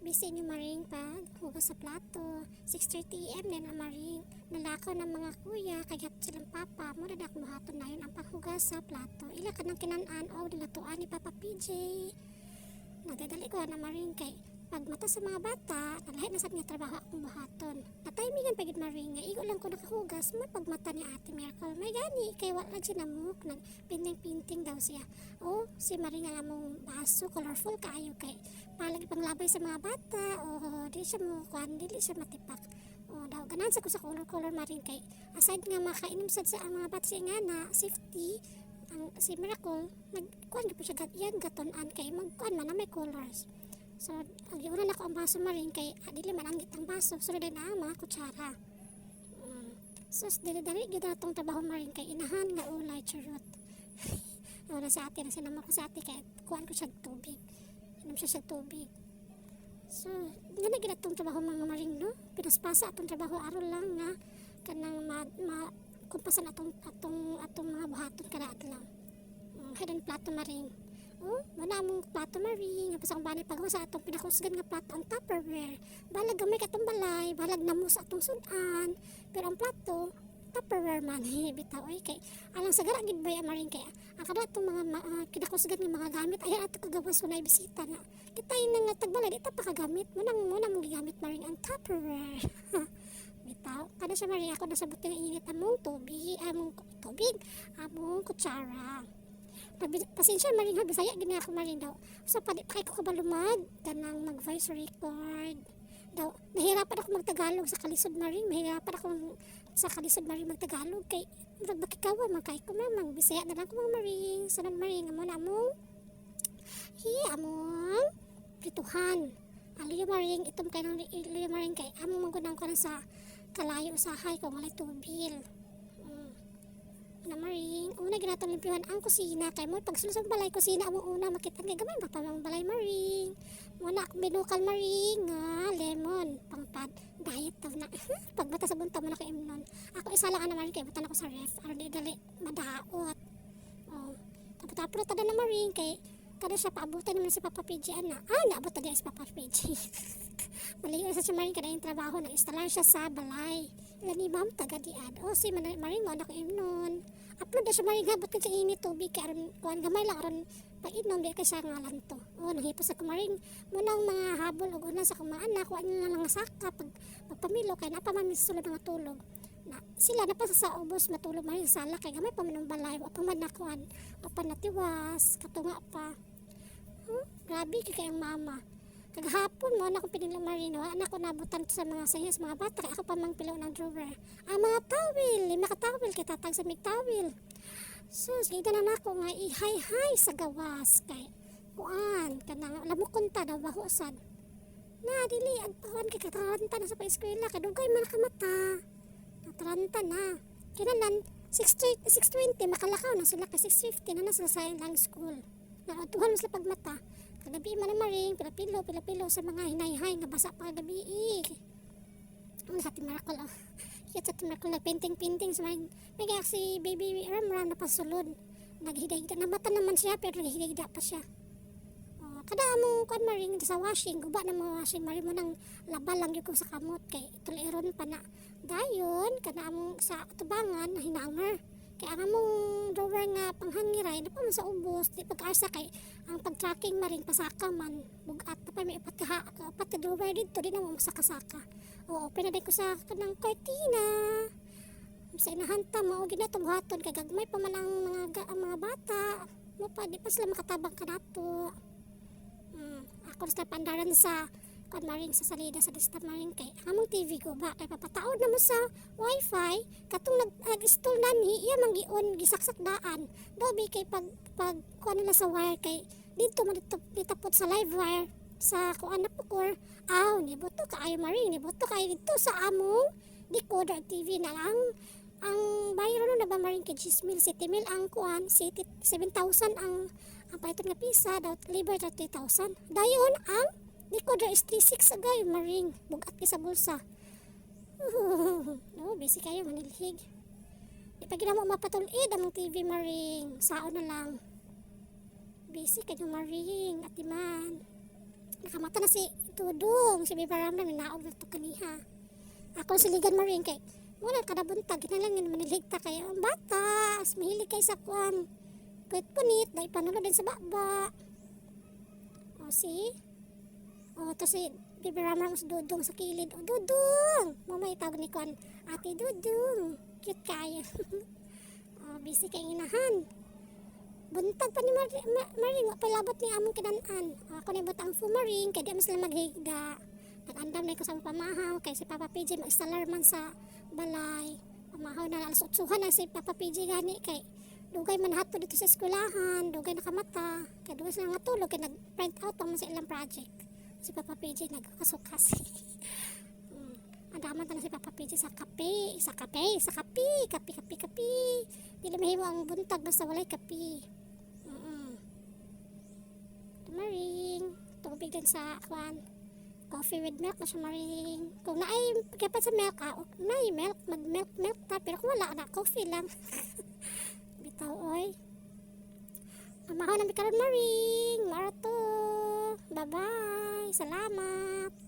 Busy inyo, Maring, pag hugas sa plato. 6:30 a.m. na na, Maring. Nalakaw ng mga kuya kay gat silang papa mo na akong buhaton na yun ang paghugas sa plato. Ila ka ng kinan-an o nilatuan ni Papa PJ. Nagdadali ko na, Maring, kay pag mata sa mga bata, nalahi na sa nga trabaho akong buhaton. Natimingan pa gid, Maring, nga igo lang ko nakahugas mo pagmata ni Ate Miracle. May gani kay wa lang sinamok, nag pinting-pinting daw siya. O si Maring, ang among baso colorful kaayo kay palagi panglabay sa mga bata o di siya mo kuan, dili siya matipak. O daw ganahan sa ko sa color-color, Maring, kay aside nga makainom sad sa ang mga bata sa ingana, safety ang si Miracle nagkuan gyud po siya iyang gatunan kay magkuan man na may colors. So, ang giuna nako ang baso, Maring, kay dili man anggit ang baso. Sunod na ang mga kutsara. Sus, dili-dali gyud atong trabaho, Maring, kay inahan nga ulay, charot. Wala sa ate, nasinama ko sa ate kay kuan ko siya tubig. Inom siya tubig. So, nga na gid atong trabaho, mga Maring, no? Pinaspasa atong trabaho aron lang nga kanang ma kumpasan atong mga buhaton kada adlaw. Hidden plato, Maring. Oh, mana among plato, Maring. Nga sa akong bani pagawa sa atong pinakusgan nga plato ang Tupperware. Balag gamay katong balay, balag namos atong sudan, pero ang plato Tupperware man bitaw oy, kay alang sa gara gid bay, Maring, kay ang kada atong mga kinakusgan nga mga gamit ay ato kagawas ko na ibisita na. Kita yun nga tagbalay di ta pa kagamit mo nang mo na mong gigamit, Maring, ang Tupperware. Bitaw, kada siya, Maring, ako nasabot nga init among tubig, among kutsara. Pasensya, Maring, ha, Bisaya gid ako, Maring, daw. So pa di pa kay ko kabalo mag kanang mag voice record. Daw nahirapan ako magtagalog sa kalisod, Maring, mahirapan ako sa kalisod, Maring, magtagalog kay murag makikawa man kay ko man, Bisaya na lang ko, mga Maring. Sunod, Maring, amo na among hi among prituhan. Aluyo, Maring, itom kay nang iluyo, Maring, kay among manggunang ko na sa kalayo usahay kung walay tubil. Na, Maring, una ginatong limpyuhan ang kusina kay mo pagsulod sa balay, kusina among una makita kay gamay pa pa ang balay, Maring. Mo na akong binukal, Maring, nga lemon pangpad diet daw na. Pagbata sa bunta mo na kay imnon. Ako isa lang ana, Maring, kay butan ako sa ref aron di dali madaot. Oh, tapos tada na, Maring, kay kada siya paabutan naman si Papa PJ ana. Ah, naabot na si Papa PJ. Maligo sa siya, Maring, kada yung trabaho nag-instalar siya sa balay. Ila ni ma'am taga diad. O si Maring mo anak imnon. Upload na siya, Maring, habot kay sa init tubig kay aron kuan gamay lang aron pag inom di kay siya ngalan to. O nahipos ako, Maring, munang mga habol og una sa akong mga anak wa nila lang saka pag pagpamilo kay napa man mi sa sulod nga tulog. Na sila na pa sa ubos matulog, Maring, sa sala kay gamay pa man ang balay, wa pa man nakuan, wa pa natiwas katunga pa. Huh? Grabe kay ang mama. Kagahapon mo na akong pinilo, Maring, wa na ako nabutan sa mga saya sa mga bata kay ako pa mang pilo ng drawer. Ang mga towel, lima ka towel kay tatag sa mig towel. So, sige na nako nga ihay-hay sa gawas kay kuan kanang lamukon ta daw baho sad. Na dili ang kuan kay kataranta na sa pa-eskwela kay dugay man nakamata. Nataranta na. Kinahanglan 6:20 makalakaw na sila kay 6:50 na na sila sa ilang school. Naadtuhan mo sila pagmata. Kagabi man na, Maring, pila-pilo, pila-pilo sa mga hinayhay nga basa pa kagabi eh. Ano sa Ate Miracle oh. Cute sa Ate Miracle nagpainting-painting sa mga may kaya si Baby Ram Ram na pasulod. Naghigda-higda namata naman siya pero naghigda pa siya. Oh, kada among kuan, Maring, sa washing, guba na mga washing, Maring, mo nang laba lang gyud ko sa kamot kay tuliron pa na. Dayon kada among sa tubangan na hinanger. Kay ang among drawer nga panghangiray na pa man sa ubos, di pag-asa kay ang pag-tracking, Maring, pasaka man, bugat na pa may upat ka drawer dito, di na mo masaka-saka. Oo, open na din ko sa kanang kortina. Sa inahanta mo, gid na buhaton kay gagmay pa man ang mga bata. Mo pa di pa sila makatabang kanato. Ako sa pandaran sa kuan, Maring, sa salida sa desktop, Maring, kay ang among TV ko ba kay papataod na mo sa wifi katong nag-install na ni iya man gion gisaksak daan dobi kay pag kuan nila sa wire kay dito man dito ditapot sa live wire sa kuan na pukor aw nibuto kaayo, Maring, nibuto kaayo dito sa among decoder TV na ang bayro no na ba, Maring, kay 10,000 7,000 ang kuan 7,000 ang paliton nga pisa daw labor 3,000 dayon ang decoder is 3,600 agay, Maring, bugat kay sa bulsa. No, busy kayo manilhig. Di pa gina mo mapatulid among TV, Maring, sao na lang. Busy kayo, Maring, atiman. Nakamata na si Dudong, si Bibi Ramram naog na to kaniha. Ako siligan, Maring, kay wala kada buntag kinahanglan nga manilhig ta kay ang bata, as mahilig kay sa kuan. Kahit punit, dahil panulo din sa baba. O, see? O, to si Bibi Ramram sa Dudong sa kilid. O, Dudong! Mo may tawag ni kuan, Ate Dudong. Cute kaayo. O, busy kay inahan. Buntag pa ni Maring, wa pa labot ni among kinan-an. O, ako ni ang Maring, kay di man sila maghigda. Nag-andam na ko sa among pamahaw, kay si Papa PJ mag-installer man sa balay. Pamahaw na alas 8 na si Papa PJ gani kay dugay man hato dito sa eskwelahan, dugay nakamata. Kay dugay sila nga tulog kay nag-print out pa man sa ilang project. Si Papa PJ nagkasukas. Andaman ta na si Papa PJ sa kape, sa kape, sa kape, kape, kape, kape. Dili mahimo ang buntag basta walay kape. Maring, tubig din sa kwan. Coffee with milk na siya, Maring. Kung naay kapat sa milk, ah, naay milk, mag milk milk ta, pero kung wala na, coffee lang. Bitaw oy. Amahaw na mi karon, Maring. Mara to. Bye-bye. Salamat.